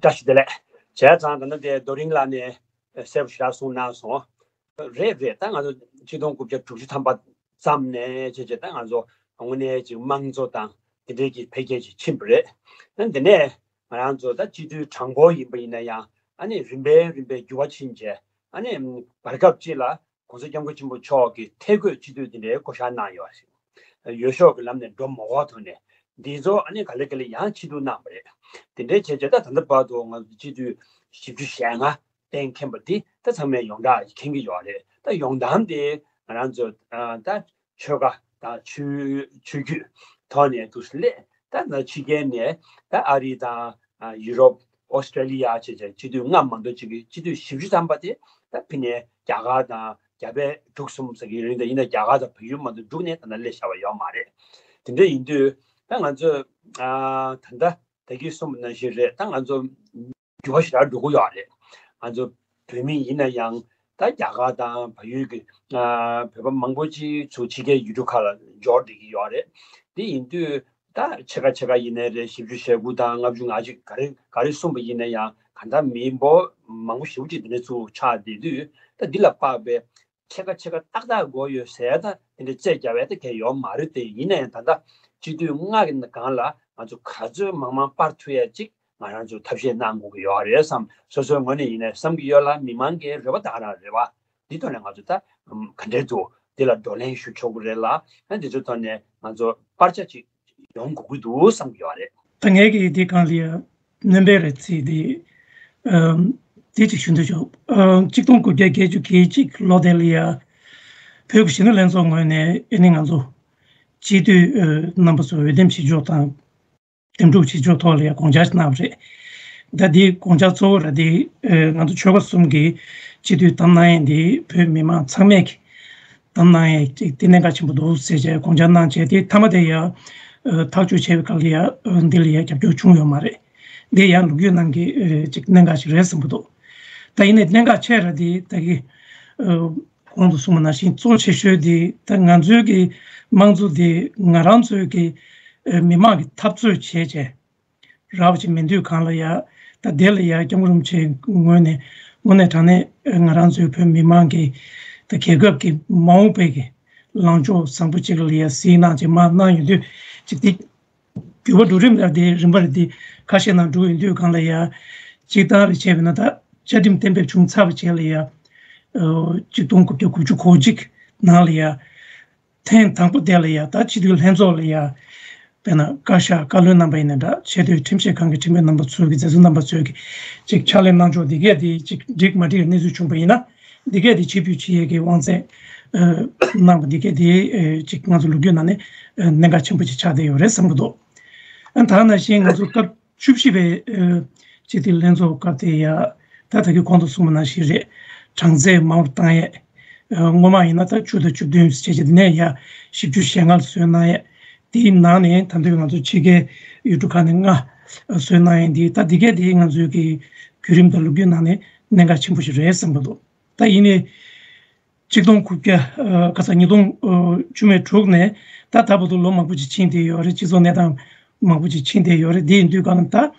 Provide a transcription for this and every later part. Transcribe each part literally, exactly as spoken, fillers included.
བཀྲ་ཤིས་བདེ་ལེགས། བྱས་ཙང་ད་ནི་དེ་རྡོ་རིང་ལགས་ནས་གསལ་པོ་ཞེ་དྲག་གསུངས་གནང་སོང་། རེད་རེད། ད་ང་ཚོ་ཆིག་སྟོང་དགུ་བརྒྱ་དྲུག་ཅུ་ཐམ་པ་ཙམ་ནས་བྱས་བྱས་ད་ང་ཚོ་དངོས་གནས་ཅིག་དམངས་གཙོ་དང་དེ་འདྲའི་གི་འཕེལ་རྒྱས་ཅིག་ཕྱིན་པ་རེད། ཨ་ནི་དེ་ནས་ང་རང་ཚོ་ད་སྤྱི་འཐུས་གྲངས་འབོར་ཡིན་པ་ཡིན་ན་ཡང་ཨ་ནི་རིམ་པས་རིམ་པས་འགྱུར་བ་ཕྱིན་བྱས་ཨ་ནི་བར་སྐབས་ཅིག་ལ་༸གོང་ས་༸སྐྱབས་མགོན་ཆེན་པོ་མཆོག་གིས་ཐད་བསྐོས་སྤྱི་འཐུས་དེ་འདྲའི་བསྐོ་བཞག་གནང་ཡོད་ཞིང་། ཡུལ་ཤོག་གི་ལམ་ནས་འགྲོ་མ་དགོས་ཐོག་ནས་འདི་ཚོ་ཨ་ནི་ག་ལེ་ག་ལེ་ཡང་ཕྱིར་བསྡུ་གནང་བ་རེད། དེ་འདྲའི་བྱས་བྱས་ད་ད་ལྟ་བར་དུ་ང་ཚོ་སྤྱི་འཐུས་བཞི་བཅུ་ཞེ་ལྔ་གཏན་འཁེལ་བ་འདི་ད་ཚང་མས་ཡོངས་གྲགས་མཁྱེན་གྱི་ཡོད་རེད། ད་ཡོངས་གཏམ་དེ་ང་རང་ཚོ་ཨ་ད་ཆོལ་ཁ་དང་ཆོས་ཆོས་བརྒྱུད་ཐོག་ནས་འདུག་སླེབས་ད་ཕྱི་རྒྱལ་ནས་ད་ཨ་རི་དང་ཡུ་རོབ། ཨོ་སི་ཀྲེ་ལི་ཡ་བྱས་བྱས་སྤྱི་འཐུས་ལྔ་མ་གཏོགས་གཅིག་གི་སྤྱི་འཐུས་བཞི་བཅུ་ཐམ་པ་དེ་ད་ཕི་ནས་རྒྱ་གར་དང་རྒྱ་བལ་འབྲུག་གསུམ་ཟེར་གྱི་རེད། ད་ཡིན་ན་རྒྱ་གར་དང་བལ་ཡུལ་མ་གཏོགས་འབྲུག་ནས་ད་ལྟ་སླེབས་བཞག་པ་ཡོད་མ་རེད། དེ་འདྲ་ཡིན་དུས་ད་ང་ཚོས་ཨ་ད་ལྟ་ད་གིན་གསུངས་པ་ནང་བཞིན་རེད། ད་ང་ཚོ་འགྱུར་བ་ཞེ་དྲག་འགྲོ་གི་ཡོད་རེད། ང་ཚོ་བོད་མི་ཡིན་ན་ཡང་ད་རྒྱ་གར་དང་བལ་ཡུལ་གྱི་ཨ་བོད་པ་མང་པོ་ཅིག་ཚུར་ཕྱི་རྒྱལ་ཡུལ་གྲུ་ཁག་ལ་འབྱོར་བསྡད་ཀྱི་ཡོད་རེད། དེ་ཡིན་དུས་ད་ཕྱེད་ཀ་ཕྱེད་ཀ་ཡིན་ནའི་རེད། བཞི་བཅུ་ཞེ་དགུ་དང་ལྔ་བཅུ་ང་གཅིག་ག་རེ་ག་རེ་གསུངས་པ་ཡིན་ན་ཡང་གང་ལྟར་མི་འབོར་མང་པོ་ཞེ་པོ་ཅིག་འདི་ནས་ཚུར་ཆགས་བསྡད་དུས་ད་འདི་ལ་དཔག་པའི་ཕྱེད་ཀ་ཕྱེད་ཀ་ཏག་ཏག་དགོས་ཡོད་ཟེར་ད་དེ་འདྲ་རྩོད་རྒྱག་པའི་ད་གལ་ཡོད་མ་རེད། དེ་ཡིན་ན་ཡང་ད་ལྟ་སྤྱི་འཐུས་ལྔ་གི་སྒང་ལ་ང་ཚོ་ག་ཚོད་མང་མང་སྤར་ཐུབ་ཡ་ཅིག་ང་རང་ཚོས་ཐབས་ཤེས་གནང་དགོས་ཀྱི་ཡོད་རེད་བསམ། སོ་སོའི་ངོས་ནས་ཡིན་ནའི་བསམ་གྱི་ཡོད་ལ་མི་མང་གི་རེ་བ་ད་ག་རང་རེད་བ། འདི་ཐོག་ནས་ང་ཚོ་ད་ག་འདྲས་འདུག་འདི་ལ་བགྲོ་གླེང་ཞུ་ཆོག་གི་རེད་ལ། ཨ་འདི་ཚོའི་ཐོག་ནས་ང་ཚོ་སྤར་ཆ་ཅིག་ཡོང་དགོས་ཀྱི་འདུག་བསམ་གྱི་ཡོད་རེད། ད་ངས་ཀྱིས་འདི་སྒང་ལ་ཡ་སྣོན་པ་རེ་བརྩིས་ཏེ་ཨམ་དེ་ཅིག་ཞུ་འདོད་བྱུང་། ཨམ་ཆིག་སྟོང་དགུ་བརྒྱ་བརྒྱད་ཅུ་གྱ་གཅིག་ལོ་དེ་ལ་ཡ་བོད་ཀྱི་གཞོན་ནུ་ལྷན་ཚོགས་ངོས་ནས་ཨ་ནི་ང་ཚོ་སྤྱི་འཐུས་ཨ་རྣམ་པ་ཚོ་འོས་འདེམས་བྱེད་ཕྱོགས་དང་། འདེམས་སྒྲུག་བྱེད་ཕྱོགས་ཐོག་ལ་ཡང་དགོངས་འཆར་གནང་བ་རེད། ད་འདིའི་དགོངས་འཆར་གཙོ་བོ་ར་འདི་ཨེ་ང་ཚོ་ཆོལ་ཁ་གསུམ་གྱི་སྤྱི་འཐུས་བདམས་གནང་ཡས་འདི་བོད་མི་མང་ཚང་མས་ཀྱི་བདམས་གནང་ཡས་ཅིག་འདི་གནད་འགག་ཆེན་པོ་འདུག་ཟེར་བྱས་དགོངས་འཆར་གནང་བྱས། དེ་མཐའ་མ་དེ་ཡང་ཨེ་ཐག་གཅོད་བྱས་པའི་སྐབས་ལ་ཡང་ཨེ་འདི་ལ་ཡང་རྒྱབ་སྐྱོར་བྱུང་ཡོད་མ་རེད། འདི་ཡང་ལོ་རྒྱུས་ནང་གི་ཨེ་ཅིག་གནད་འགག་ཅིག་རེད་བསམ་གྱི་འདུག་ད་ཡིན་ནའི་གནད་འགག་ཆེ་ར་འདི་ད་གི་ཨེ་གོང་དུ་གསུངས་པ་ནང་བཞིན་གཙོ་ཆེ་ཤོས་དེ་ད་ང་ཚོའི་གི་དམངས་གཙོ་དེ་ང་རང་ཚོའི་གི་ཨེ་མི་མང་གི་འཐབ་རྩོད་བྱས་བྱས་རག་པ་ཅིག་མི་འདུག་གང་ལ་ཡ། ད་དེ་ལ་ཡ་སྐྱབས་མགོན་རིན་པོ་ཆེའི་ངོས་ནས་དངོས་གནས་དྲང་གནས་ཨེ་ང་རང་ཚོའི་བོད་མི་མང་གི་ད་རྒྱལ་ཁབ་ཀྱི་མ་འོངས་པའི་གི་ལངས་ཕྱོགས་བཟང་པོ་ཅིག་ལ་ཡ་གཟིགས་གནང་ཅིག་མ་གནང་ཡོང་དུས་ཅིག་དེ། འགྱུར་བ་འགྲོ་རིམ་ལ་དེ་རིམ་པར་དེ་ཁ་ཤས་ནང་འགྲོ་ཡོང་དུས་སྒང་ལ་ཡ། སྤྱིར་བཏང་རེ་བྱས་པ་ན་ད་བཅའ་ཁྲིམས་གཏན་འབེབས་བྱུང་ཚར་བ་བྱས་ལ་ཡ། ཨོ་ཆིག་སྟོང་དགུ་བརྒྱ་དགུ་བཅུ་གོ་གཅིག་ནང་ལ་ཡ། ཐེངས་དང་པོ་དེ་ལ་ཡ་ད་སྤྱི་འཐུས་ལྷན་ཚོགས་ལ་ཡ། དཔེར་ན་བཀའ་ཤག་བཀའ་བློན་རྣམ་པ་ཡིན་ན་འདྲ་ཆེས་མཐོའི་ཁྲིམས་ཞིབ་ཁང་གི་ཁྲིམས་དཔོན་རྣམ་པ་ཚོས་ཀྱི་མཛད་གཙོ་རྣམ་པ་ཚོས་ཀྱི་ཅིག་ཕྱག་ལས་གནང་ཕྱོགས་འདི་གས་དེ་ཅིག་འགྲིག་མ་འགྲིག་གི་གནས་ཚུལ་བྱུང་པ་ཡིན་ན། འདི་གས་དེ་ཆེ་བསྡུ་བྱེད་ཡས་ཀྱི་དབང་ཚད་ཨ་གནང་བ་འདི་གས་དེ་ཨ་ཅིག་ང་ཚོ་ལོ་རྒྱུས་ནང་ནས་ཨ་གནད་འགག་ཆེན་པོ་ཅིག་ཆགས་བསྡད་ཡོད་རེད་བསམ་གྱི་འདུག་ཨ་ད་ནང་བཞིན་ང་ཚོ་སྐབས་བཅུ་བཞི་པའི་ཨ་སྤྱི་འཐུས་ལྷན་ཚོགས་སྐབས་དེ་ཡ་ད་ད་གིན་གོང་དུ་གསུངས་པ་ནང་བཞིན་རེད། གྲངས་ཚད་མང་རུ་བཏང་ཡས་ཨ་སྔོན་མ་ཡིན་ན་ད་བཅུ་དང་བཅུ་བདུན་བྱས་བྱས་དེ་ནས་ཡ་བཞི་བཅུ་ཞེ་ལྔ་ལ་བཟོས་གནང་ཡས་དེའི་ནང་ནས་ད་ལྟ་ང་ཚོ་ཕྱི་རྒྱལ་ཡུལ་གྲུ་ཁག་ནས་ལྔ་བཟོས་གནང་ཡས་འདི་ད་འདི་གས་དེ་ང་ཚོའི་གི་བརྒྱུད་རིམ་དང་ལོ་རྒྱུས་ནང་ནས་གནད་འགག་ཆེན་པོ་ཞིག་རེད་བསམ་གྱི་འདུག་ད་ཡིན་ནའི། ཆིག་སྟོང་དགུ་བརྒྱ་ཨ་ཁ་ས་ཉིས་སྟོང་ཨ་བཅུ་མེད་དྲུག་ནས་ད་ད་བར་དུ་ལོ་མང་པོ་ཅིག་ཕྱིན་བསྡད་ཡོད་རེད། སྤྱི་ཚོགས་གནས་སྟངས་མང་པོ་ཅིག་ཕྱིན་བསྡད་ཡོད་རེད། དེ་ཡིན་དུས་གང་ལ་ད་ཨ་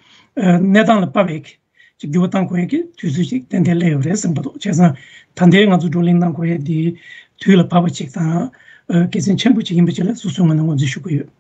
གནས་སྟངས་ལ་དཔག་པའི་ཅིག་འགྱུར་བ་གཏང་དགོས་ཡས་ཀྱི་དུས་ཚོད་ཅིག་ཏན་ཏན་སླེབས་ཡོད་རེད་བསམ་གྱི་འདུག་བྱས་ཙང་ད་ལྟའི་ང་ཚོ་བགྲོ་གླེང་གནང་དགོས་ཡས་འདི་དུས་ལ་བབ་པ་ཅིག་དང་ཨ་དགེ་མཚན་ཆེན་པོ་ཅིག་ཡིན་པ་ཅིག་ལ་སོ་སོའི་ངོས་ནས་ངོས་འཛིན་ཞུ་གི་ཡོད།